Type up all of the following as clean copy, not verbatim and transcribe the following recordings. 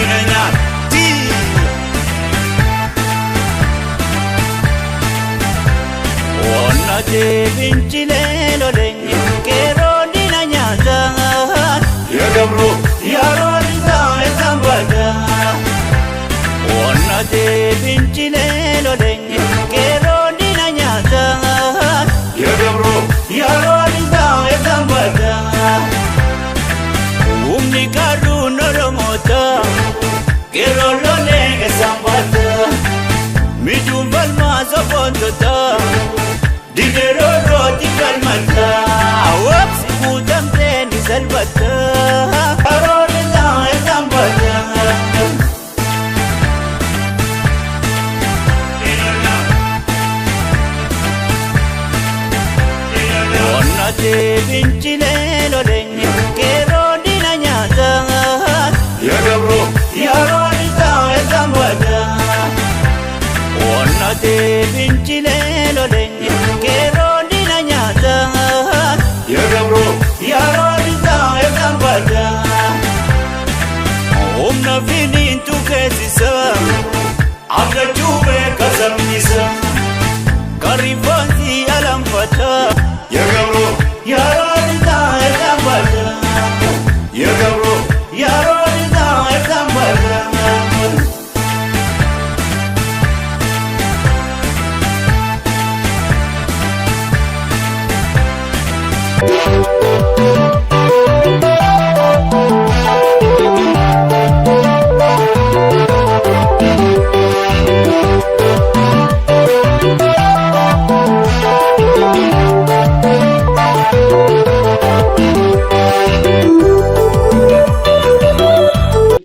diina nyaatti. Onnatee fincilee lolenye qeerroo diina nyaata. Ya gabro yeroo isaa isaan baata. Onnatee fincilee lolenye qeerroo diina nyaata. Ya gabro yeroo isaa isaan baata. Humni qarruun Oromoota qeerroo lolee isaan baata. Mijuun falmaa sobboontota didee rooti falmata. Wabsi guutamtee ni salphata. Karoorri isaa isaan baata. Onnatee fincilee lolenye qeerroo diina nyaata. Ya gabro yeroo isaa isaan baata. Onnatee fincilee lolenye qeerroo diina nyaata. Ya gabro yeroo isaa isaan baata. Humna finiintu keessisaa abdachuu beeka sabnisa. Karifoonsi alanfata. Ya gabro yeroo isaa isaan baata. Ya gabro yeroo isaa isaan baata.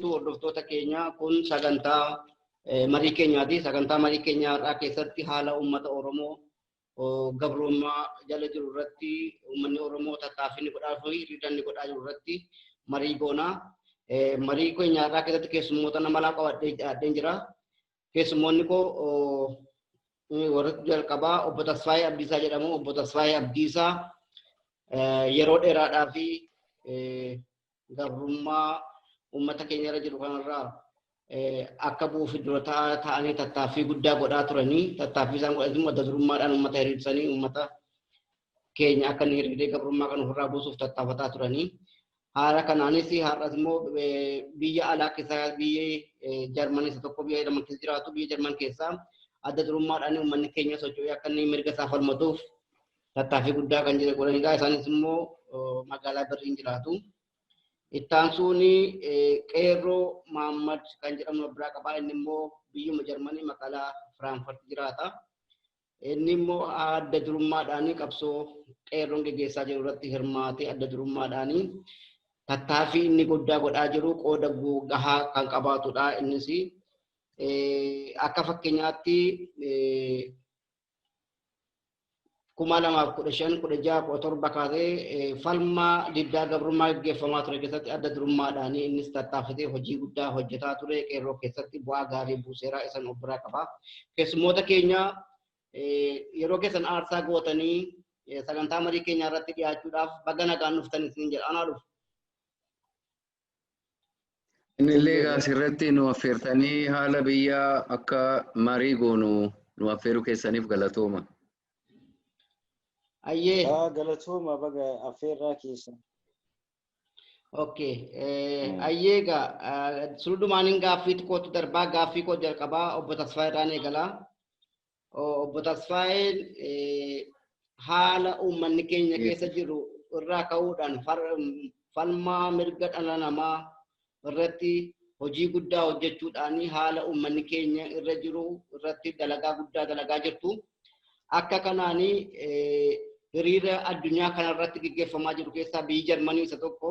Hordoftoota keenya, kun sagantaa marii keenyaati. Sagantaa marii keenyaa irraa keessatti haala uummata Oromoo gabrummaa jala jiru irratti, uummanni Oromoo tattaaffii inni godhaa fi hiriira inni godhaa jiru irratti marii goonaa. Marii keenya irraa keessatti keessummoota nama lama qabadhee dhiyaadheen jira. Keessummoonni koo warri jalqabaa Obbo Tasfaayee Abdiisaa jedhamu. Obbo Tasfaayee Abdiisaa yeroo dheeraadhaa fi gabrummaa uummata keenya irra jiru kanarraa akka bu'uuf dura ta'anii tattaaffii guddaa godhaa turanii, tattaaffii isaan godhan immoo adda durummaadhaan uummata hiriirsanii, uummata keenya akka inni hiriiree gabrummaa kan ofirraa buusuuf tattaafataa turanii. Haala kanaanis har'as immoo biyya alaa keessaa, biyya Jarman isa tokko, biyya Jarman keessa jiraatu, biyya Jarman keessaa adda durummaadhaan uummanni keenya socho'ee akka inni mirga isaa falmatuuf tattaaffii guddaa kan jiru godhanidha. Isaanis immoo magaalaa Berliin jiraatu. Ittaansuun Qeerroo Mahaammad kan jedhamu biraa qabaa. Inni immoo biyyuma Jarmanii magaalaa Firaanfurt jiraata. Inni immoo adda durummaadhaan qabsoo qeerroon geggeessaa jiru irratti hirmaatee, adda durummaadhaan tattaaffii inni guddaa godhaa jiru qooda gahaa kan qabaatudha. Innis akka fakkeenyaatti 2015, 16, 17 kaasee falmaa diddaa gabrummaa gaggeeffamaa ture keessatti adda durummaadhaan innis tattaaffatee hojii guddaa hojjetaa ture, qeerroo keessatti bu'aa gaarii buuseera, isan of biraa qaba. Keessummoota keenya, yeroo keessan aarsaa gootanii sagantaa marii keenyaa irratti dhiyaachuudhaaf baga nagaan dhuftan isin jedha. Anaa dhufu. Innillee asirratti nu affeertanii haala biyyaa akka marii goonu nu affeeruu keessaniif galatooma. Ayyee. Galatooma, baga affeerraa keessan. Okay. Ayyee, egaa suludumaaniin gaaffii xiqqootti darbaa, gaaffii koo jalqabaa Obbo Tasfaayee irraan eegalaa. Obbo Tasfaayeen, haala uummanni keenya keessa jiru irraa ka'uudhaan falmaa mirga dhala namaa irratti hojii guddaa hojjechuudhaan haala uummanni keenya irra jiru irratti dalagaa guddaa dalagaa jirtu. Akka kanaan hiriira addunyaa kanarratti gaggeeffamaa jiru keessaa biyyi Jarmanii isa tokko.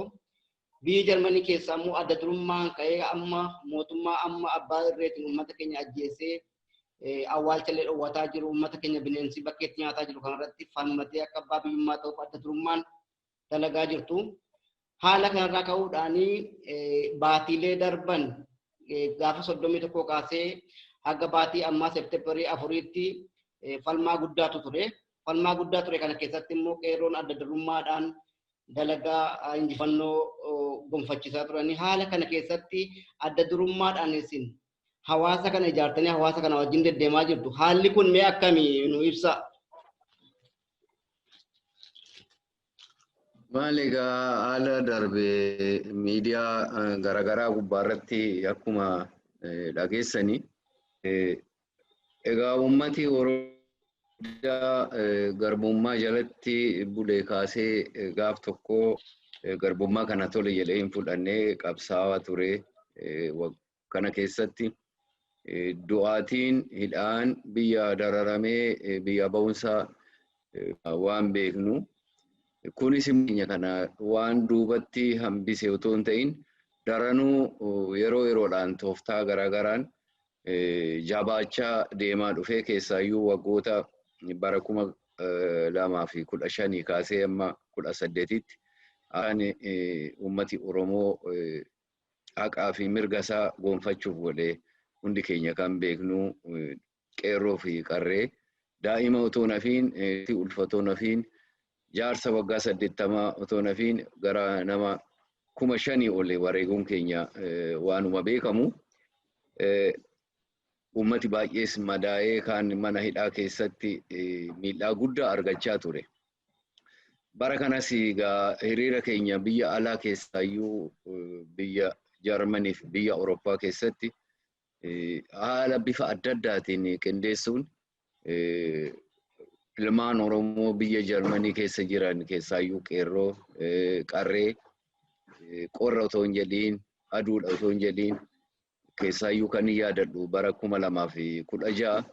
Biyyi Jarmanii keessaa immoo adda durummaan ka'ee amma mootummaa amma abbaa irreetiin uummata keenya ajjeesee awwaalchallee dhowwataa jiru, uummata keenya bineensi bakkeetti nyaataa jiru kanarratti falmatee akka abbaa biyyummaa ta'uuf adda durummaan dalagaa jirtu. Haala kanarraa ka'uudhaan baatiilee darban gaafa 31 kaasee haga baatii ammaa Seepteembarii 4tti falmaa guddaatu ture. Falmaa guddaa ture kana keessatti immoo qeerroon adda durummaadhaan Dalagaa injifannoo gonfachiisaa turanii haala kana keessatti adda durummaadhaan isin hawaasa kana ijaartanii hawaasa kana wajjin deddeemaa jirtu. Haalli kun mee akkamii nu ibsa? Maal egaa, haala darbe miidiyaa garaagaraa gubbaarratti akkuma dhageessanii, egaa uummati Oromoo garbummaa jalatti bulee kaasee gaaf tokko garbummaa kana tole jedhee hin fudhannee qabsaa'aa ture. Kana keessatti du'aatiin, hidhaan, biyya dararamee biyya ba'umsa waan beeknu. Kunis keenya kana waan duubatti hambise otoo hin ta'in, daranuu yeroo yeroodhaan tooftaa garaagaraan jabaachaa deemaa dhufee, keessaayyuu waggoota bara 2015 kaasee amma 18tti uummati Oromoo haqaa fi mirga isaa gonfachuuf godhee hundi keenya kan beeknu, qeerroo fi qarree, daa'ima otoo nafiin, ulfa otoo nafiin, jaarsa waggaa 80 otoo nafiin gara nama 5,000 ol wareeguun keenya waanuma beekamu. Uummati baay'ees madaa'ee kaan mana hidhaa keessatti miidhaa guddaa argachaa ture. Bara kanas egaa hiriira keenya biyya alaa keessaayyuu biyya Jarmanii fi biyya Awurooppaa keessatti haala bifa adda addaatiin qindeessuun, ilmaan Oromoo biyya Jarmanii keessa jiran, keessaayyuu qeerroo, qarree, qorra otoo hin jedhiin, aduudha otoo hin jedhiin, keessaayyuu kan yaadadhu bara 2016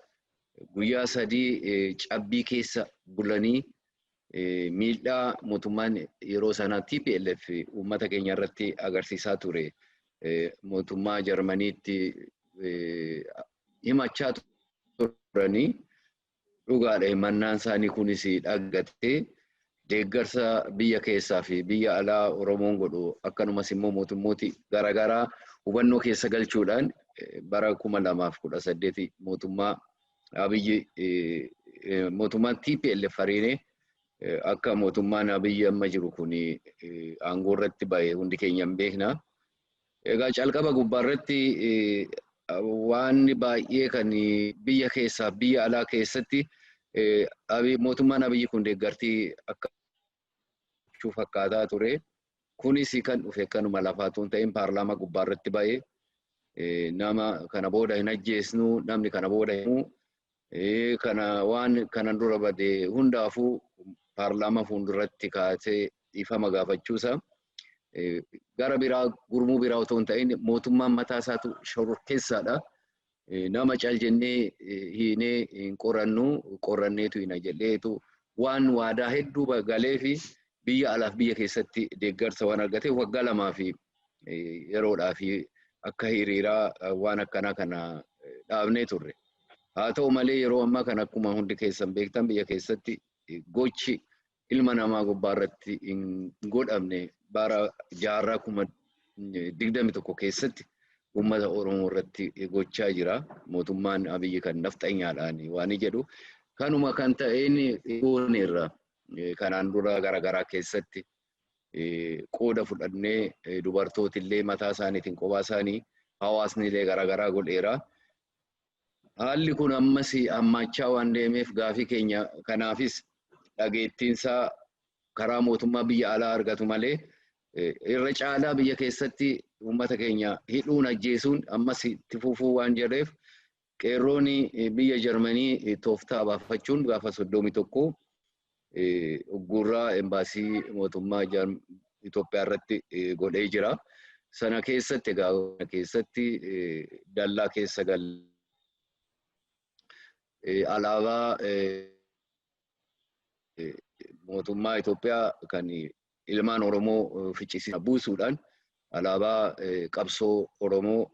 guyyaa 3 cabbii keessa bulanii miidhaa mootummaan yeroo sanaa TPLF uummata keenya irratti agarsiisaa ture mootummaa Jarmaniitti himachaa turanii. Dhugaadha, himannaan isaanii kunis dhaggatee deeggarsa biyya keessaa fi biyya alaa Oromoon godhu, akkanumas immoo mootummooti garaagaraa hubannoo keessa galchuudhaan bara 2018 mootummaa Abiyyi, mootummaan TPLF hariinee akka mootummaan Abiyyi amma jiru kun aangoo irratti bahe hundi keenya hin beekna. Egaa calqaba gubbaarratti waan baay'ee kan biyya keessaa biyya alaa keessatti mootummaan Abiyyi kun deeggartii akka fakkaataa ture. Kunis kan dhufe kanuma lafaatu hin ta'in, paarlaamaa gubbaarratti bahe nama kana booda hin ajjeesnu, namni kana booda himu kana waan kanan dura bade hundaafuu paarlaamaa fuulduratti kaasee dhiifama gaafachuusa. Gara biraa gurmuu biraa otoo hin ta'in, mootummaan mataa isaatu shororkeessaadha. Nama cal jennee hiinee hin qorannu, qoranneetu hin jedheetu waan waadaa hedduu galee fi biyya alaaf biyya keessatti deeggarsa waan argateef, waggaa 2 fi yeroodhaa fi akka hiriiraa waan akkanaa kana dhaabnee turre. Haa ta'u malee, yeroo ammaa kana akkuma hundi keessan beektan, biyya keessatti gochi ilma namaa gubbaa irratti hin godhamne bara jaarraa 21,000 keessatti uummata Oromoo irratti gochaa jira. Mootummaan Abiyyi kan nafxanyaadhaan waan jedhu kanuma kan ta'een gooneerra. Kanaan dura garaagaraa keessatti qooda fudhannee, dubartootillee mataa isaaniitiin kophaa isaanii, hawaasni illee garaagaraa godheera. Haalli kun ammas hammaachaa waan deemeef, gaafii keenya kanaafis dhageettiinsaa karaa mootummaa biyya alaa argatu malee, irra caalaa biyya keessatti uummata keenya hidhuun ajjeesuun ammas itti fufuu waan jedheef, qeerroon biyya Jarmanii tooftaa baafachuun gaafa 31 uggurraa embaasii mootummaa Itoophiyaa irratti godhee jira. Sana keessatti egaa keessatti dallaa keessa galee alaabaa mootummaa Itoophiyaa kan ilmaan Oromoo ficcisiisa buusuudhaan, alaabaa qabsoo Oromoo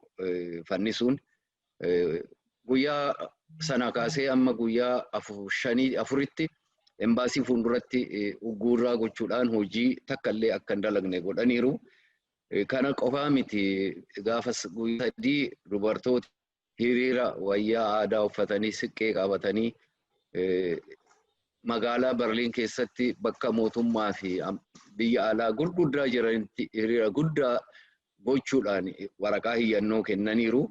fannisuun, guyyaa sana kaasee amma guyyaa 4, 5, 4tti embaasii fuulduratti ugguurraa gochuudhaan hojii takka illee akka hin dalagne godhaniiru. Kana qofaa miti, gaafas guyyaa 3 dubartoota hiriira wayyaa aadaa uffatanii, siqqee qabatanii Magaalaa Berliin keessatti bakka mootummaa fi biyya alaa gurguddaa jiranitti hiriira guddaa gochuudhaan waraqaa hiyyannoo kennaniiru.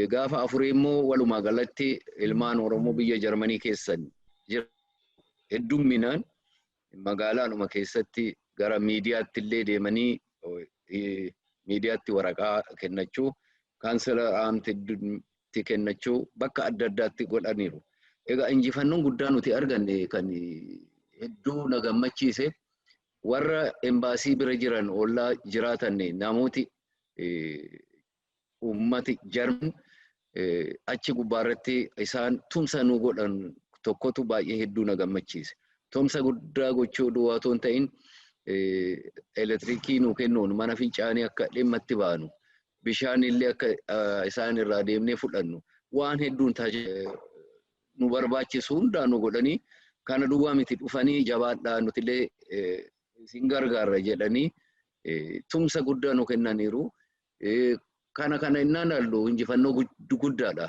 Gaafa afurii immoo walumaa galatti ilmaan Oromoo biyya Jarmanii keessan jiran heddumminaan magaalaanuma keessatti gara miidiyaatti illee deemanii miidiyaatti waraqaa kennachuu, Kanzleramt itti kennachuu bakka adda addaatti godhaniiru. Egaa injifannoon guddaa nuti arganne kan hedduu na gammachiise, warra embaasii bira jiran, ollaa jiraatan, namooti uummati Jarman achi gubbaarratti isaan tumsa nu godhan tokkotu baay'ee hedduu na gammachiise. Tumsa guddaa gochuu duwwaa otoo hin ta'in, elektirikii nu kennuun mana fincaanii akka dhimma itti baanu, bishaan illee akka isaan irraa deemnee fudhannu, waan hedduun nu barbaachisu hundaa nu godhanii, kana duwwaa miti, dhufanii jabaadhaa, nutillee isin gargaarra jedhanii tumsa guddaa nu kennaniiru. Kana innaan allu injifannoo guddaadha.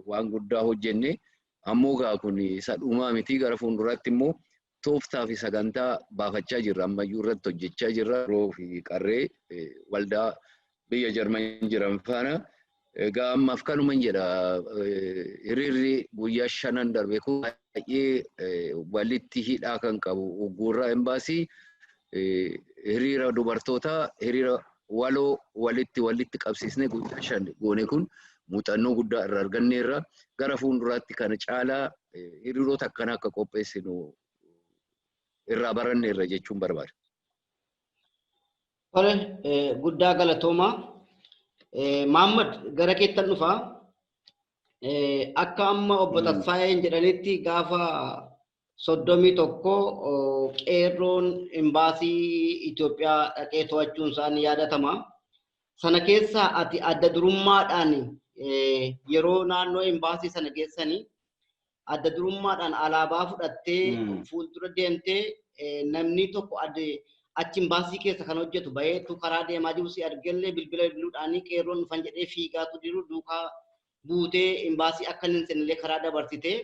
Waan guddaa hojjenne. Ammoo gaa kun isa dhumaa miti. Gara fuulduraatti immoo tooftaa fi sagantaa baafachaa jirra. Ammayyuu irratti hojjechaa jirra. Yeroo fi qarree waldaa biyya Jarman jiran faana. Egaa ammaaf kanuman jedha. Hiriirri guyyaa shanan darbe kun baay'ee walitti hidhaa kan qabu, ugguurraa embaasii, hiriira dubartootaa, hiriira waloo walitti qabsiisnee guyyaa 5 goone kun muuxannoo guddaa irraa arganneerra. Gara fuulduraatti kana caalaa hiriirota akkanaa akka qopheessinu irraa baranneerra jechuun barbaada. Tole, guddaa galatoomaa. Maammad, gara keettan dhufaa. Akka amma obbo Tasfaayeen jedhanitti, gaafa 31 qeerroon imbaasii Itoophiyaa dhaqee to'achuun isaanii yaadatama. Sana keessa ati adda durummaadhaan yeroo naannoo imbaasii sana geessanii adda durummaadhaan alaabaa fudhattee fuuldura deemtee, namni tokko achi imbaasii keessa kan hojjetu baheetu karaa deemaa jiru si argellee bilbila bilbiluudhaan qeerroon dhufan jedhee fiigaatu jiru duukaa buutee imbaasii akka hin seennellee karaa dabarsitee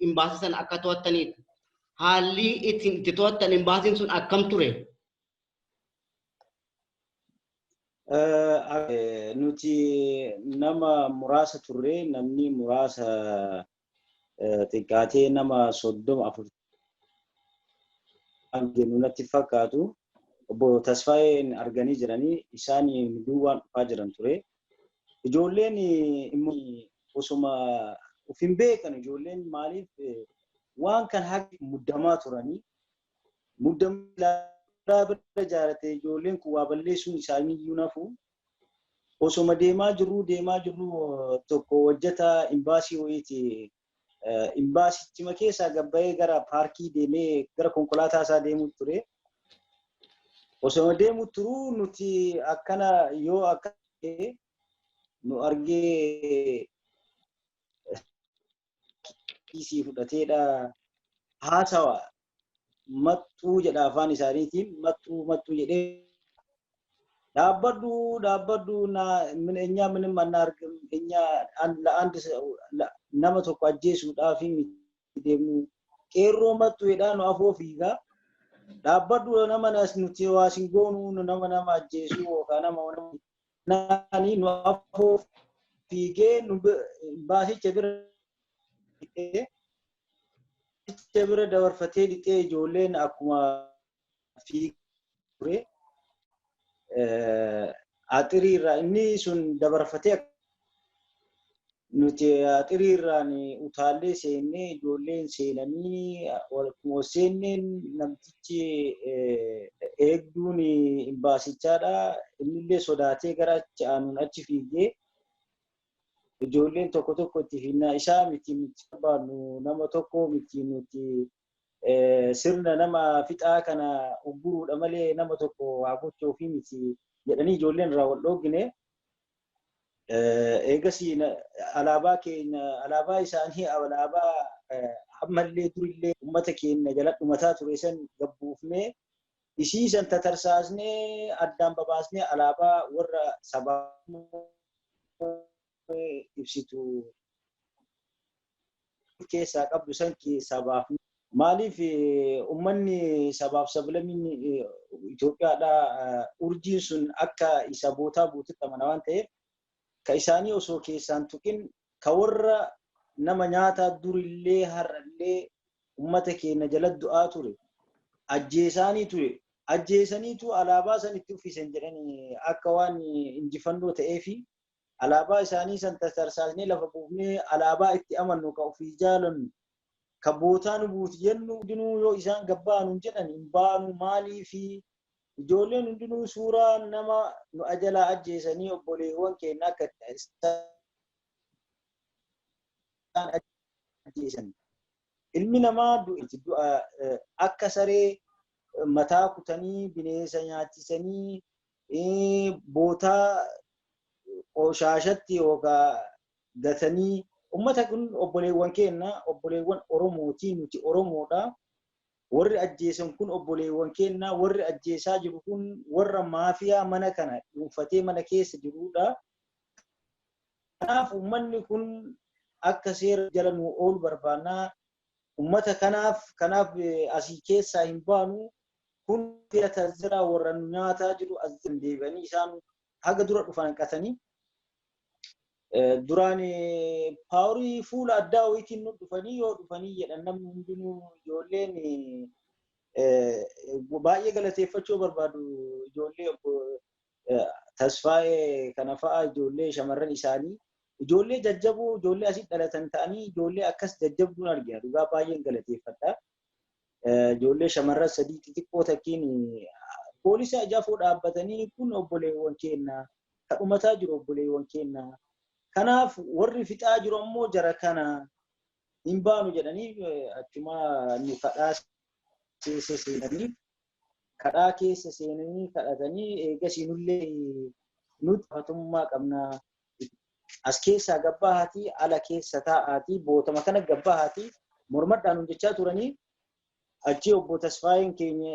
imbaasii sana akka to'attanidha. Haalli ittiin itti to'attan imbaasiin sun akkam ture? Nuti nama muraasa turre. Namni muraasa xiqqaatee nama 30 40 jennu natti fakkaatu. Obbo Tasfaayeen arganii jiranii, isaan duwwaan dhufaa jiran ture. Ijoolleen immoo osuma of hin beekan, ijoolleen maaliif waan kan haqa muddamaa turanii, muddamuu bira jaarate, ijoolleen kun waa balleessuun isaanii iyyuu nafu. Osoma deemaa jirruu tokko hojjetaa imbaasii wayiiti. Imbaasichima keessaa gabbayee gara paarkii deemee gara konkolaataa isaa deemuu ture. Osoma deemu turuu nuti akkana yoo akka nu argee kiisii fudhateedha haasawa "መጡ" jedha afaan isaaniitiin. "መጡ መጡ" jedhee, "Dhaabbadhu, dhaabbadhu, እኛ ምንም አናርግም፣ እኛ ለአንድ nama tokko ajjeesuudhaaf miti deemnu, qeerroo መጡ" jedhaa nu afoo fiigaa. "Dhaabbadhu, nama nuti waa sin goonu, nama ajjeesuu yookaan nama naani" nu afoo fiigee nu baasicha bira dabarfatee lixee, ijoolleen akkuma fiigee ture axiriirraa inni sun dabarfatee, nuti axiriirraan utaallee seennee, ijoolleen seenanii akkuma seenneen namtichi eegduun imbaasichaadha innillee sodaatee gara achi aanuun achi fiigee, ijoolleen tokko tokko itti fiinnaa, isaa miti nuti barbaannu, nama tokko miti nuti, sirna nama fixaa kana ugguruudha malee nama tokko waa gochuufii miti jedhanii ijoolleen irraa wal dhoogine. Eegasii alaabaa keenya, alaabaa isaanii, alaabaa ammallee durillee uummata keenya jala dhumataa ture san gabbuufnee, isii san tatarsaasnee addaan babaasnee, alaabaa warra sabaa ibsitu Keessaa qabdu san keessaa baafnu. Maaliif uummanni sabaaf sablammiin Itoophiyaadhaa urjiin sun akka isa bootaa buututti amana waan ta'eef, ka isaanii osoo keessaan tuqin, ka warra nama nyaataa durillee har'allee uummata keenya jala du'aa ture, ajjeesaanii ture, ajjeesaniitu alaabaa san itti uffisan jedhanii akka waan injifannoo ta'eefi alaabaa isaanii san tarsaasnee lafa buufnee, alaabaa itti amannu, ka ofii jaalannu, ka bootaa nu buuti jennu hundinuu yoo isaan gabbaanu jedhan hin baanu. Maaliifi ijoolleen hundinuu suuraa nama nu ajalaa ajjeesanii, obboleewwan keenya akka isaan ajjeesan, ilmi namaa du'a akka saree mataa kutanii bineensa nyaachisanii bootaa qoshaashatti yookaan gatanii. Ummata kun obboleewwan keenya, obboleewwan Oromootii, nuti Oromoodha. Warri ajjeesan kun obboleewwan keenya, warri ajjeesaa jiru kun warra maafiyaa mana kana dhuunfatee mana keessa jirudha. Kanaaf uummanni kun akka seera jala nu oolu barbaannaa. Ummata kanaaf asii keessaa hin baanu. Kun jira warra nu nyaataa jiru as deebi'anii isaan haga dura dhufan qatanii duraan paaworii fuula addaa wayitiin nu dhufanii yoo dhufanii jedhan, namni hundinuu, ijoolleen baay'ee galateeffachuu barbaadu, ijoollee obbo Tasfaa'ee kana fa'a, ijoollee shamarran isaanii, ijoollee jajjaboo, ijoollee asii dhalatan ta'anii ijoollee akkas jajjabduun argina, dhugaa baay'een galateeffadha. Ijoollee shamarran sadii xixiqqoo takkiin poolisa ijafoo dhaabbatanii, kun obboleewwan keenya, kadhumataa jiru obboleewwan keenya. Kanaaf warri fixaa jiru ammoo jara kana, hin baanu jedhanii achuma nu kadhaa keessa seenanii, kadhaa keessa seenanii kadhatanii, eegasii nullee nuti hatummaa qabna. As keessaa gabbahaatii ala keessa taa'aatii bootama kana gabbahaatii mormadhaan hojjechaa turanii, achi obbo Tasfaayeen keenya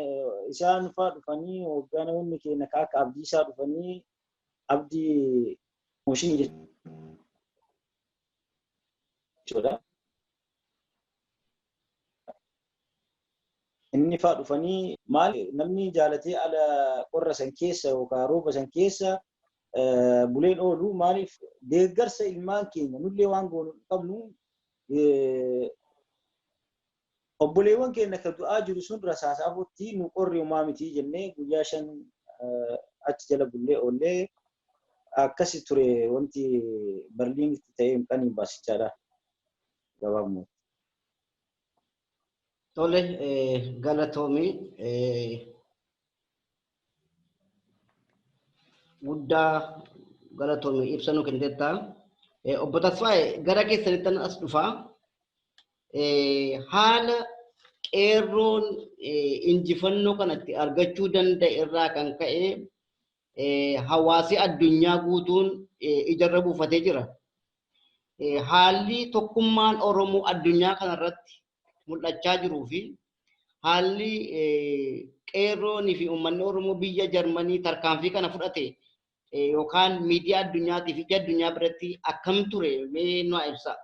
isaan fa'aa dhufanii, hoogganoonni keenya akka Abdiisaa dhufanii, Abdii mooshinii jechuudha. Inni fa'aa dhufanii, maal namni jaalatee ala qorra san keessa yookaan rooba san keessa buleen oolu? Maaliif deeggarsa ilmaan keenya nullee waan goonu qabnu, obboleewwan keenya ka du'aa jiru sun rasaasa afutti, nu qorri homaa miti jennee guyyaa 5 achi jala bullee oollee. Akkasi ture wanti Barliinitti ta'ee hin baasichaadha gabaabumatti. Tole, galatoomii, guddaa galatoomii, ibsa nu kenniteetta. Obbo Tasfaayee, gara keessanitti as dhufaa. Haala qeerroon injifannoo kanatti argachuu danda'e irraa kan ka'e hawaasi addunyaa guutuun ijarra buufatee jira. Haalli tokkummaan Oromoo addunyaa kanarratti mul'achaa jiruu fi haalli qeerroonii fi uummanni Oromoo biyya Jarmanii tarkaanfii kana fudhate yookaan miidiyaa addunyaatii fi ija addunyaa biratti akkam ture, mee nu ibsa.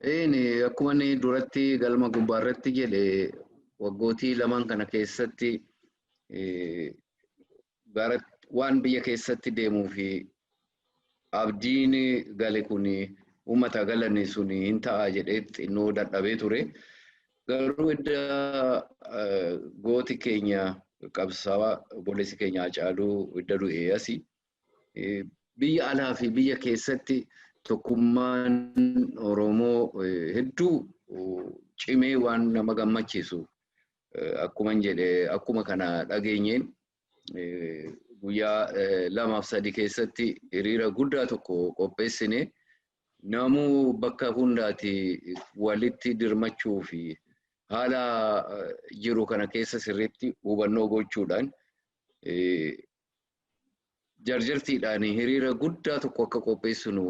Inni akkuma inni duratti galma gubbaarratti jedhe, waggootii lamaan kana keessatti gara waan biyya keessatti deemuu fi abdiin gale kun uummata galani sun hin ta'a jedhee xinnoo dadhabee ture. Garuu edda gooti keenya qabsaa'aa obboleessi keenya Haacaaluu edda du'ee asi biyya alaa fi biyya keessatti tokkummaan Oromoo hedduu cimee waan nama gammachiisu. Akkuma jedhe, akkuma kana dhageenyeen guyyaa 2f 3 keessatti hiriira guddaa tokko qopheessine, namuu bakka hundaati walitti dirmachuu fi haala jiru kana keessa sirriitti hubannoo gochuudhaan jarjartiidhaan hiriira guddaa tokko akka qopheessinu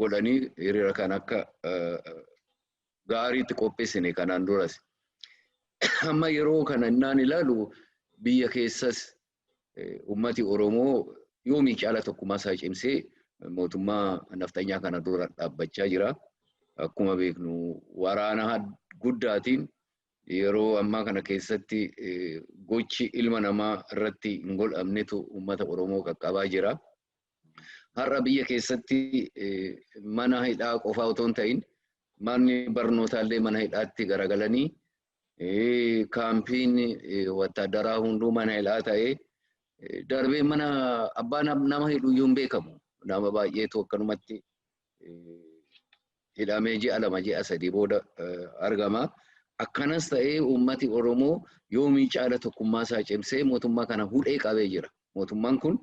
godhanii, hiriira kana akka gaariitti qopheessine kanaan duras. Amma yeroo kana innaan ilaalu, biyya keessas uummati Oromoo yoomii caala tokkummaa isaa cimsee mootummaa nafxanyaa kana dura dhaabbachaa jira. Akkuma beeknu waraana guddaatiin yeroo ammaa kana keessatti gochi ilma namaa irratti hin godhamnetu uummata Oromoo qaqqabaa jira. Har'a biyya keessatti mana hidhaa qofaa otoo hin ta'in manni barnootaallee mana hidhaatti garagalanii, kaampiin wattaadaraa hunduu mana hidhaa ta'ee, darbee mana abbaa nama hidhu iyyuu hin beekamu. Nama baay'eetu akkanumatti hidhamee ji'a 2, ji'a 3 booda argama. Akkanas ta'ee uummati Oromoo yoomii caala tokkummaa isaa cimsee mootummaa kana hudhee qabee jira. Mootummaan kun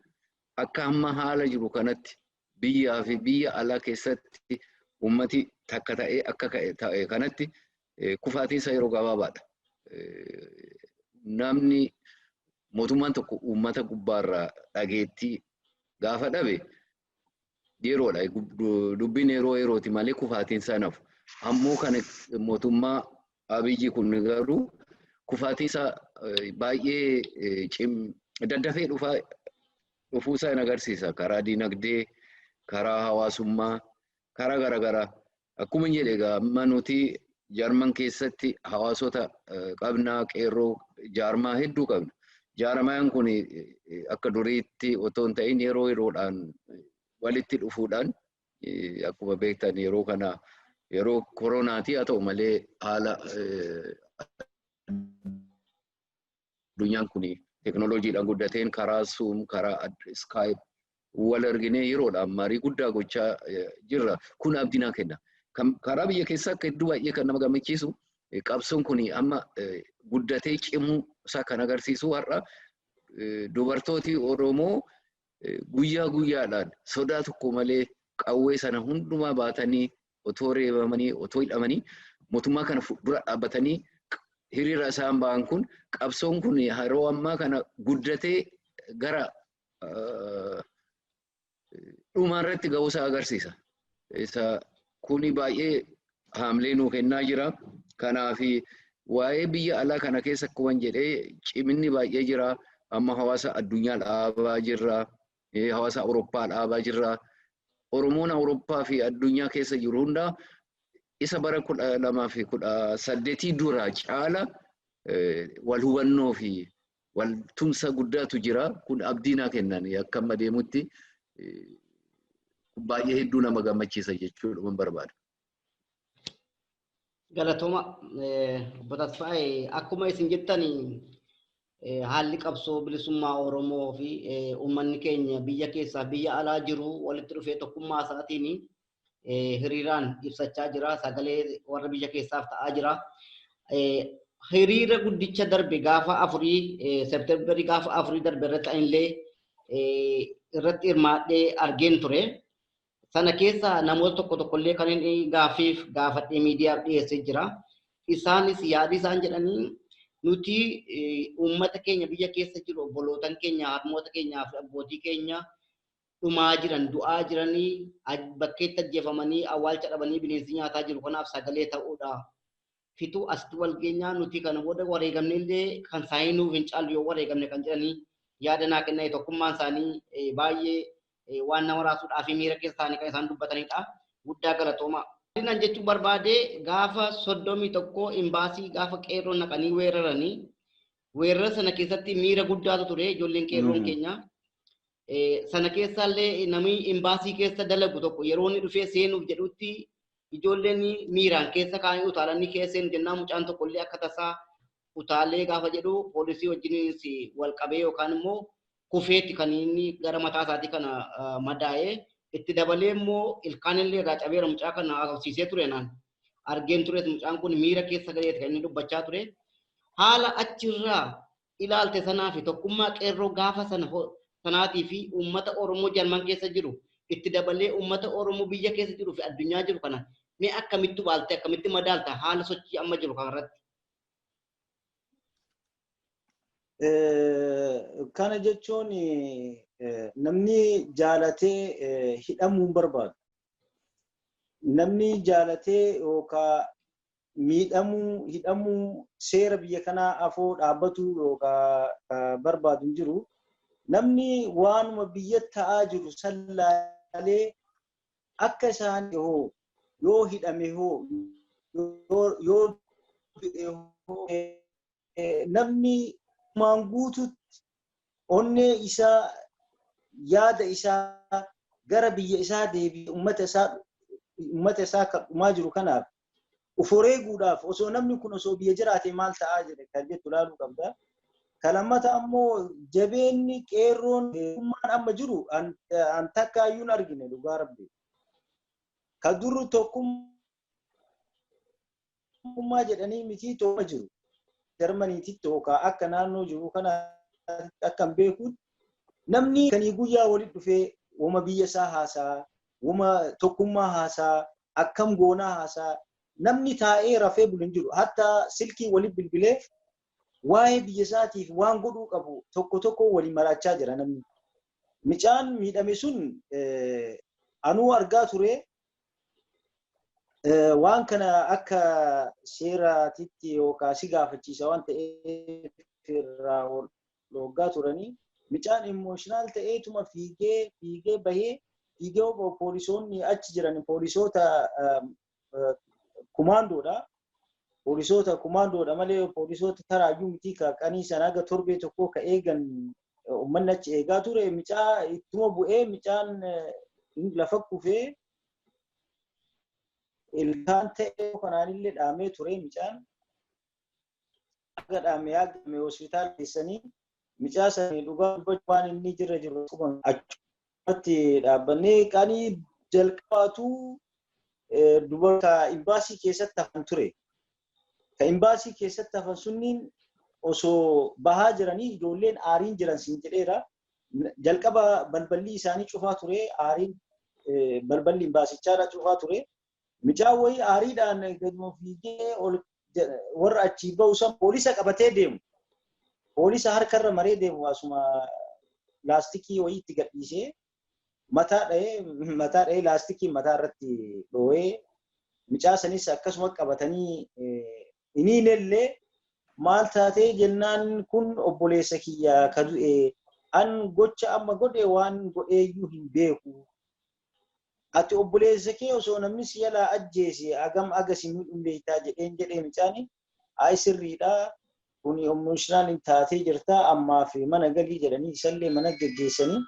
akka amma haala jiru kanatti biyyaa fi biyya alaa keessatti uummati takka ta'ee akka ta'e kanatti kufaatiin isaa yeroo gabaabaadha. Namni mootummaan tokko uummata gubbaarraa dhageettii gaafa dhabe yeroodha. Dubbiin yeroo yerooti malee kufaatiin isaa nafu. Ammoo kan mootummaa Abiyyi kun garuu kufaatii isaa baay'ee daddafee dhufuusaa hin agarsiisa. Karaa dinagdee, karaa hawaasummaa, karaa garaagaraa. Akkuma jedhe egaa amma nuti Jarman keessatti hawaasota qabnaa, qeerroo, jaarmaa hedduu qabna. Jaarmaan kun akka duriitti otoo hin ta'in yeroo yeroodhaan walitti dhufuudhaan, akkuma beektan yeroo kana yeroo koronaati, haa ta'u malee haala addunyaan kun teekinooloojiidhaan guddateen karaa Zoom, karaa Skype wal arginee yeroodhaan marii guddaa gochaa jirra. Kun abdii naa kenna. Karaa biyya keessaa akka hedduu baay'ee kan nama gammachiisu, qabsoon kun amma guddatee cimuu isaa kan agarsiisu, har'a dubartooti Oromoo guyyaa guyyaadhaan sodaa tokko malee qawwee sana hundumaa baatanii, otoo reebamanii, otoo hidhamanii, mootummaa kana dura dhaabbatanii hiriira isaan ba'an kun, qabsoon kun yeroo ammaa kana guddatee gara dhumaa irratti ga'uusaa agarsiisa. Isa kuni baay'ee haamlee nuu kennaa jira. Kanaaf waa'ee biyya alaa kana keessa akkuma jedhee ciminni baay'ee jira. Amma hawaasa addunyaa dhaabaa jirra. Hawaasa Awurooppaa dhaabaa jirra. Oromoon Awurooppaa fi addunyaa keessa jiru hunda isa bara 2018 dura caala wal hubannoo fi wal tumsa guddaatu jira. Kun abdii naa kennan, akka amma deemutti baay'ee hedduu nama gammachiisa jechuudha barbaada. Galatooma, obbo Tasfaayee. Akkuma isin jettan, haalli qabsoo bilisummaa Oromoo fi uummanni keenya biyya keessaa biyya alaa jiru walitti dhufee tokkummaa isaatiin hiriiraan ibsachaa jira. Sagalee warra biyya keessaaf ta'aa jira. Hiriira guddicha darbe gaafa 4 Seepteembarii, gaafa 4 darbe irratti anillee irratti hirmaadhee argeen ture. Sana keessa namoota tokko tokkollee kan inni gaaffiif gaafadhee miidiyaaf dhiyeessee jira. Isaanis yaadi isaan jedhanii, nuti uummata keenya biyya keessa jiru, obbolootan keenya, harmoota keenyaa fi abbootii keenya dhumaa jiran, du'aa jiranii, bakkeetti ajjeefamanii, awwaalcha dhabanii bineensi nyaataa jiru kanaaf sagalee ta'uudha. Fituu asitti wal geenyaa, nuti kana booda wareegamne illee kan isaanii nuuf hin caalu yoo wareegamne kan jedhanii yaada naa kennan, tokkummaan isaanii baay'ee waan nama raasuudhaa fi miira keessa isaanii kan isaan dubbatanidha. Guddaa galatooma. Nan jechuun barbaade, gaafa 31 imbaasii gaafa qeerroon naqanii weeraranii, weerara sana keessatti miira guddaatu ture ijoolleen qeerroon keenya. Sana keessallee namni imbaasii keessa dalagu tokko yeroo inni dhufee seenuuf jedhutti ijoolleen miiraan keessa kaa'anii utaalanii keessa seenu jennaan, mucaan tokkollee akka tasaa utaalee gaafa jedhu poolisii wajjiniis wal qabee yookaan immoo kufeetti kan inni gara mataa isaatii kana madaa'ee, itti dabalee immoo ilkaan illee irraa cabeera. Mucaa kana haasofsiisee ture naan argeen tures, mucaan kun miira keessa galeeti kan inni dubbachaa ture. Haala achirraa ilaalte sanaa fi tokkummaa qeerroo gaafa sana sanaatii fi uummata Oromoo Jarman keessa jiru, itti dabalee uummata Oromoo biyya keessa jiru fi addunyaa jiru kana mee akkamitti baalte, akkamitti madaalta haala sochii amma jiru kanarratti? Kana jechuun namni jaalatee hidhamuu hin barbaadu. Namni jaalatee yookaan miidhamuu, hidhamuu, seera biyya kanaa afoo dhaabbatu yookaan barbaadu hin jiru. Namni waanuma biyya ta'aa jiru san. Ilaalee akka isaan hoo yoo hidhame hoo yoo du'e hoo namni maan guututti onnee isaa, yaada isaa gara biyya isaa deebi'ee ummata isaa kan dhumaa jiru kanaaf uf wareeguudhaaf, osoo namni kun osoo biyya jiraate maal ta'aa jedhe kan jettu ilaaluu qabda. Ka lammata ammoo jabeenni qeerroon tokkummaan amma jiru an takkaayyuu hin argine, dhugaa rabbi. Ka dur tokkummaa jedhanii miti, tokkuma jiru. Jarmaniititti yookaan akka naannoo jiru kana akka hin beekutti namni kanii guyyaa walitti dhufee wama biyya isaa haasaa, wama tokkummaa haasaa, akkam goonaa haasaa, namni taa'ee rafee bulu hin jiru. Hatta silkii walitti bilbilee waa'ee biyya isaatiif waan godhuu qabu tokko tokko waliin maraachaa jira namni. Micaan miidhame sun anuu argaa ture. Waan kana akka seeraatitti yookaan si gaafachiisa waan ta'eef irraa dhoggaa turanii, micaan emotional ta'eetuma fiigee fiigee bahee, fiigee poolisoonni achi jiran poolisoota kumaandoodha. Poolisoota kumaandoodha malee poolisoota taraayyuu miti. Ka qanii sana haga torbee tokko ka eegan uummanni achi eegaa ture, micaa ittuma bu'ee micaan lafa kufee ilkaan ta'e kanaanillee dhaamee ture micaan. Haga dhaame hagame hospitaala geessanii micaa sanii, dhugaa dubbachuu, waan inni jira jiru achumatti dhaabbannee qanii jalqabaatu dubarta imbaasii keessatti hafan ture. Ka imbaasii keessatti hafan sunniin osoo bahaa jiranii ijoolleen aariin jiran siin jedheera. Jalqaba balballi isaanii cufaa ture, aariin balballi imbaasichaadha cufaa ture. Micaan wayii aariidhaan gaduma fiigee ol warra achii bahu san poolisa qabatee deemu. Poolisa harkarra maree deemu asuma laastikii wayii itti gadhiisee mataa dha'ee laastikii mataa irratti dhoo'ee, micaa sanis akkasuma qabatanii iniinellee maal taatee jennaan, kun obboleessa kiyya ka du'e, an gocha amma godhe waan godheeyyuu hin beeku. Ati obboleessa kee osoo namni si jalaa ajjeese hagam aga si miidhuun beektaa jedheen jedhee. Micaani ay sirriidha, kun emotional taatee jirta, ammaaf mana galii jedhanii isallee mana geggeessanii.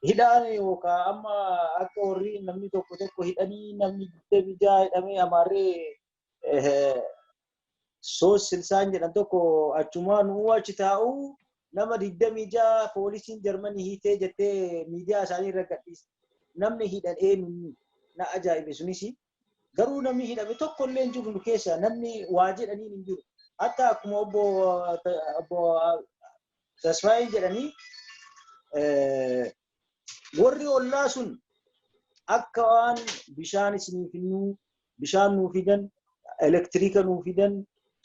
Hidhaan yookaan amma akka warri namni tokko tokko hidhanii namni 26 hidhamee amaarree soos silsaan jedhan tokko achumaa nuu achi taa'u nama 26 poolisiin Jarmanii hiitee jettee miidiyaa isaanii irra gadhiiste. Namni hidhan eenyu na ajaa'ibe sunis. Garuu namni hidhame tokko illee hin jiru nu keessa, namni waa jedhaniin hin jiru. Hatta akkuma obbo Tasfaayeen jedhanii, warri ollaa sun akka waan bishaan isinii finnuu, bishaan nuu fidan, elektiriika nuu fidan,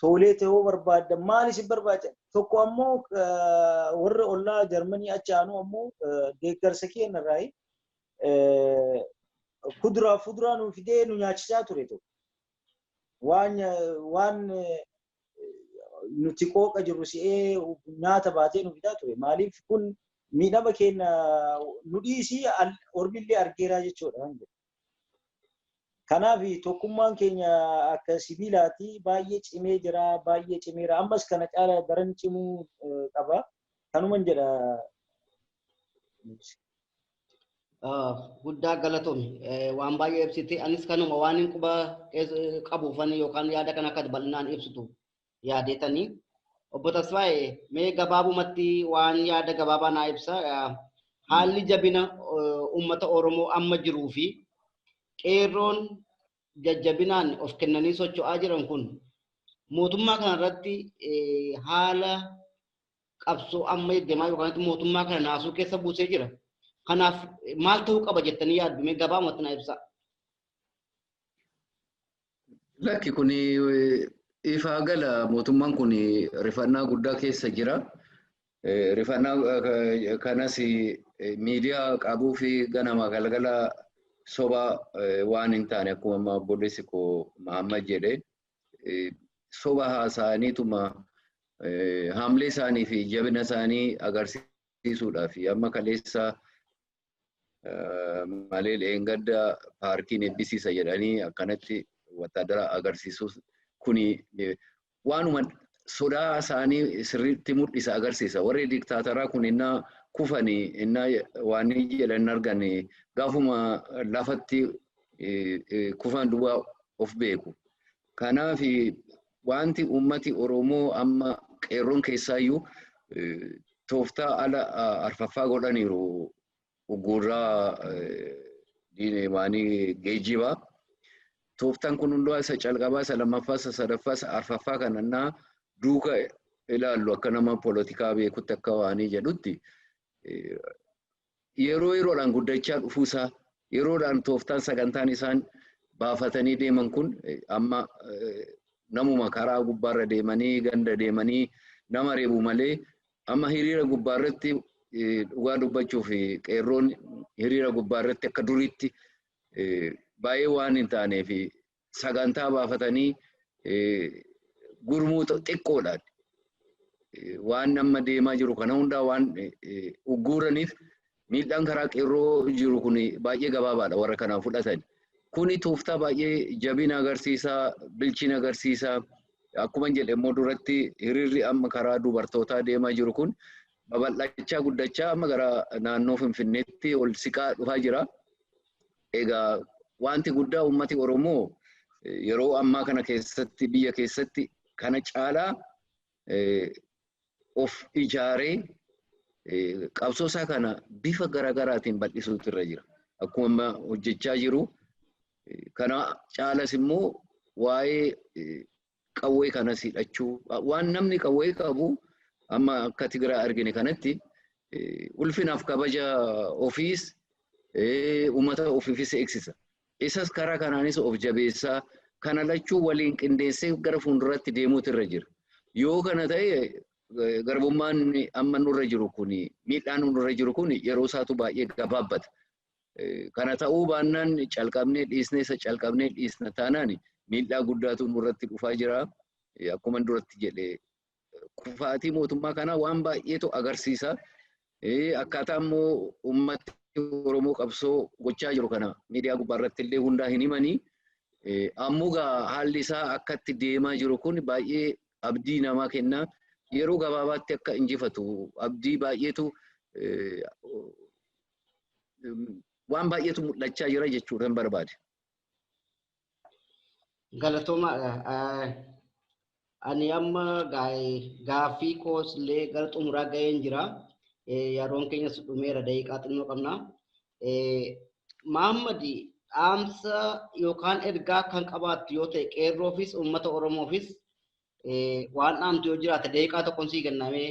toolee ta'uu barbaaddan, maal isin barbaacha. Tokko ammoo warri ollaa Jarmanii achi aanu ammoo deeggarsa keenya irraa kuduraa fuduraa nuu fidee nu nyaachisaa ture tokko. Waan nuti qooqa jirru si'ee nyaata baatee nu fidaa ture. Maaliif kun miidhama keenya nu dhiisii ormillee argeeraa jechuudha. Kanaaf tokkummaan keenya akka sibiilaati baay'ee cimee jira, baay'ee cimeera. Ammas kana caala daran cimuu qaba. Kanuman jedha. Guddaa galatoomi. Waan baay'ee ibsite. Anis kanuma waan hin quba qabuufan yookaan yaada kana akka bal'inaan ibsitu yaadeetanii. Obbo Tasfaayee, mee gabaabumatti waan yaada gabaabaa naa ibsa. Haalli jabina uummata Oromoo amma jiruu fi qeerroon jajjabinaan of kennanii socho'aa jiran kun mootummaa kana irratti haala qabsoo amma deemaa yookaan mootummaa kana naasuu keessa buusee jira. Kanaaf maal ta'uu qaba jettanii yaaddu? Mee gabaabumatti naa ibsa. Lakki, kun ifaa gala, mootummaan kun rifannaa guddaa keessa jira. Rifannaa kanas miidiyaa qabuu fi ganama galgala soba waan hin taane, akkuma amma obboleessi koo Mahammad jedhe, soba haasa'aniituma haamlee isaanii fi jabina isaanii agarsiisuudhaaf amma kaleessa Malee dheengadda paarkiin eebbisiisa jedhanii akkanatti wattaadara agarsiisuus kuni waanuma sodaa isaanii sirriitti mul'isa agarsiisa. Warri diktaataraa kun innaa kufanii innaa waan jedhan argan gaafuma lafatti kufan duwwaa of beeku. Kanaaf wanti uummati Oromoo amma qeerroon keessaayyuu tooftaa ala arfaffaa godhaniiru ugguurraa waanii geejjibaa. Tooftaan kun hundumaa isa calqabaa, isa lammaffaa, isa sadaffaa, isa arfaffaa kanannaa duuka ilaallu akka nama poolitikaa beekutti akka waanii jedhutti yeroo yeroodhaan guddachaa dhufuusaa yeroodhaan tooftaan sagantaan isaan baafatanii deeman kun amma namuma karaa gubbaarra deemanii ganda deemanii nama reebu malee amma hiriira gubbaarratti dhugaa dubbachuuf qeerroon hiriira gubbaarratti akka duriitti baay'ee waan hin taaneef sagantaa baafatanii gurmuu xiqqoodhaan waan amma deemaa jiru kana hundaa waan ugguuraniif miidhaan karaa qeerroo jiru kun baay'ee gabaabaadha warra kanaan fudhatan. Kuni tooftaa baay'ee jabina agarsiisaa, bilchina agarsiisaa. Akkuma jedhe immoo duratti hiriirri amma karaa dubartootaa deemaa jiru kun babal'achaa guddachaa amma gara naannoo Finfinneetti ol siqaa dhufaa jira. Egaa wanti guddaa uummati Oromoo yeroo ammaa kana keessatti biyya keessatti kana caalaa of ijaaree qabsoo isaa kana bifa garaagaraatiin bal'isuutu irra jira. Akkuma amma hojjechaa jiru kana caalas immoo waa'ee qawwee kanas hidhachuu waan namni qawwee qabu amma akka Tigiraa argine kanatti ulfinaaf kabaja ofiis uummata ofiifis eegsisa. Isas karaa kanaanis of jabeessaa kana lachuu waliin qindeessee gara fuulduratti deemuutu irra jira. Yoo kana ta'e garbummaan amma nurra jiru kun miidhaan nurra jiru kun yeroo isaatu baay'ee gabaabbata. Kana ta'uu baannaan calqabnee dhiisnee isa calqabnee dhiisna taanaan miidhaa guddaatu nurratti dhufaa jira. Akkuma duratti jedhe kufaatii mootummaa kanaa waan baay'eetu agarsiisa. Akkaataa immoo uummati Oromoo qabsoo gochaa jiru kana miidiyaa gubbaarratti illee hundaa hin himanii. Ammoo haalli isaa akkatti deemaa jiru kun baay'ee abdii namaa kenna. Yeroo gabaabaatti akka injifatu abdii baay'eetu waan baay'eetu mul'achaa jira jechuudhaan barbaade. Galatooma ani amma gaaffii koos illee gara xumuraa ga'een jira. Yeroon keenyas dhumeera daqiiqaa xinnoo qabna. Mahammad dhaamsa yookaan ergaa kan qabaattu yoo ta'e qeerroofis uummata Oromoofis waan dhaamtu yoo jiraate daqiiqaa tokkoon sii kennamee.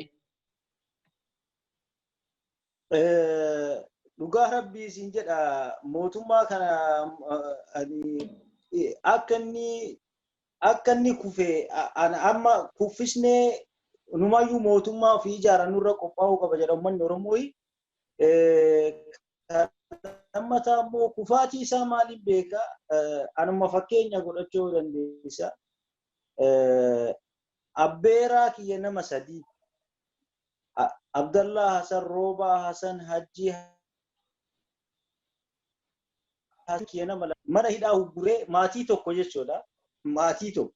Dhugaa rabbii siin jedha mootummaa kana akka inni kufe amma kuffisnee numayyuu mootummaa ofii ijaaran nurra qophaa'uu qaba jedha uummanni Oromoo. Lammataa immoo kufaatii isaa maaliin beeka? Anuma fakkeenya godhachuu dandeessa. Abbeeraa kiyya nama sadii. Abdallaa Hasan, Roobaa Hasan, Hajjii kiyya nama mana hidhaa hugguree maatii tokko jechuudha. Maatii tokko.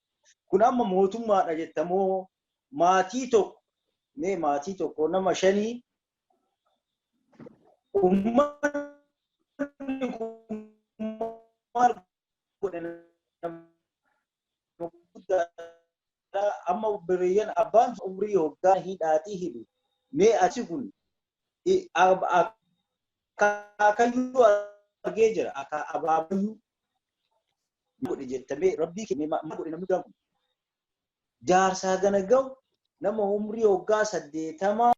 Kun amma mootummaadha jettamoo maatii tokko mee maatii tokko nama shanii uummanni kun maal godhe nama guddaadha. Amma obboleeyyan abbaan umrii hoggaa hidhaatii hidhu mee achi kun akaakayyuu argee jira abaabayyuu godhe jettamee rabbii kenne maal godhe namni kun jaarsaa gana ga'u nama umrii hoggaa 80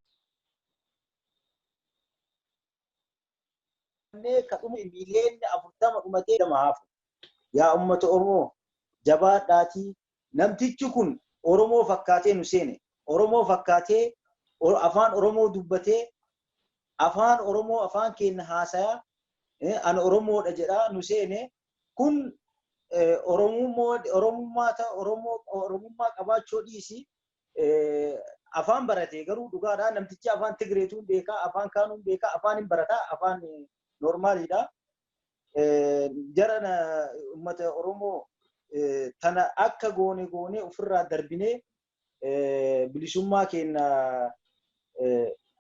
kadhuma miiliyoonni 40 dhumatee nama hafu. Yaa uummata Oromoo jabaadhaatii namtichi kun Oromoo fakkaatee nu seene Oromoo fakkaatee afaan Oromoo dubbatee afaan Oromoo afaan keenya haasayaa an Oromoodha jedhaa nu seene kun Oromummaa qabaachuu dhiisi afaan barate garuu dhugaadhaa namtichi afaan Tigreetuun beekaa afaan Kaanuun beekaa afaan hin barataa afaan Normaliidha. Jara uummata Oromoo tana akka goone goone ofirraa darbinee bilisummaa keenya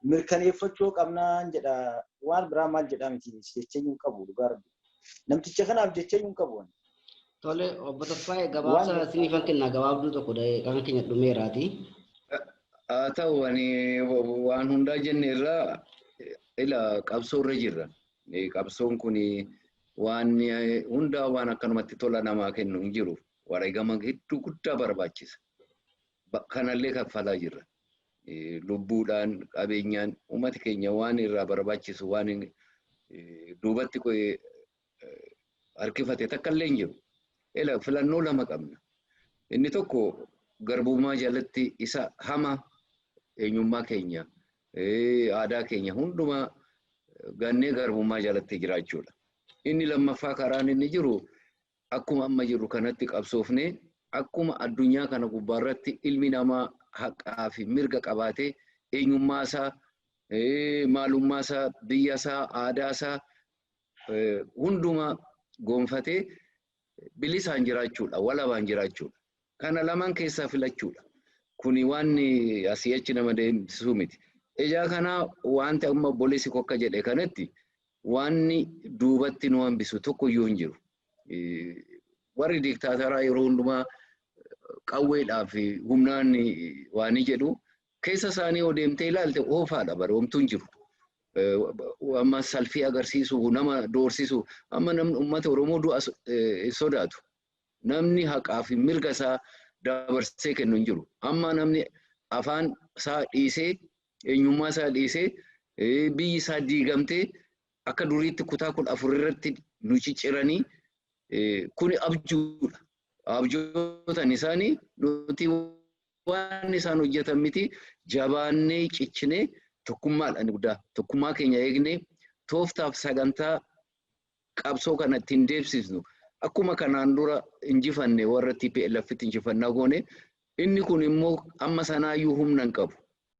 mirkaneeffachuu qabnaan jedha. Waan biraa maal jedhaa miti, jecha hin qabu, dhugaa Rabbi. Namticha kanaaf jecha hin qabu. Tole, obbo Tasfaayee, gabaabsa isiniifan kenna, gabaabduu tokko, daqiiqaan keenya dhumeeraati. Haa ta'u, ani waan hundaa jenne irraa ila qabsoo irra jirra. Qabsoon kun waan hundaa waan akkanumatti tola namaa kennu hin jiru. Wareegama hedduu guddaa barbaachisa. Kanallee kaffalaa jirra. Lubbuudhaan, qabeenyaan uummati keenya waan irraa barbaachisu waan duubatti harkifate takka illee hin jiru. Ila filannoo lama qabna. Inni tokko garbummaa jalatti isa hama eenyummaa keenya, aadaa keenya hundumaa gannee garbummaa jalatti jiraachuudha. Inni lammaffaa karaan inni jiru akkuma amma jirru kanatti qabsoofnee, akkuma addunyaa kana gubbaarratti ilmi namaa haqaa fi mirga qabaatee eenyummaa isaa, maalummaa isaa, biyya isaa, aadaa isaa hundumaa gonfatee bilisaan jiraachuudha, walabaan jiraachuudha. Kana lamaan keessaa filachuudha. Kuni waan asii achi nama deemsisuu miti. Ijaa kanaa wanti amma obboleessi kokka jedhe kanatti wanni duubatti nu hambisu tokko iyyuu hin jiru. Warri diktaataraa yeroo hundumaa qawweedhaa fi humnaan waan jedhu keessa isaanii yoo deemtee ilaalte oofaadha, bara homtuu hin jiru. Amma salfii agarsiisu, nama doorsisu, amma namni uummata Oromoo du'a hin sodaatu. Namni haqaa fi mirga isaa dabarsee kennu hin jiru. Amma namni afaan isaa dhiisee, eenyummaa isaa dhiisee, biyyi isaa diigamtee akka duriitti kutaa 14 irratti nu cicciranii kuni abjuudha. Abjootan isaanii nuti waan isaan hojjetan miti, jabaannee cichinee tokkummaadhaan guddaa tokkummaa keenya eegnee tooftaaf sagantaa qabsoo kana ittiin deemsisnu akkuma kanaan dura injifanne warra TPLFitti injifannaa goone, inni kun immoo amma sanaayyuu humna hin qabu.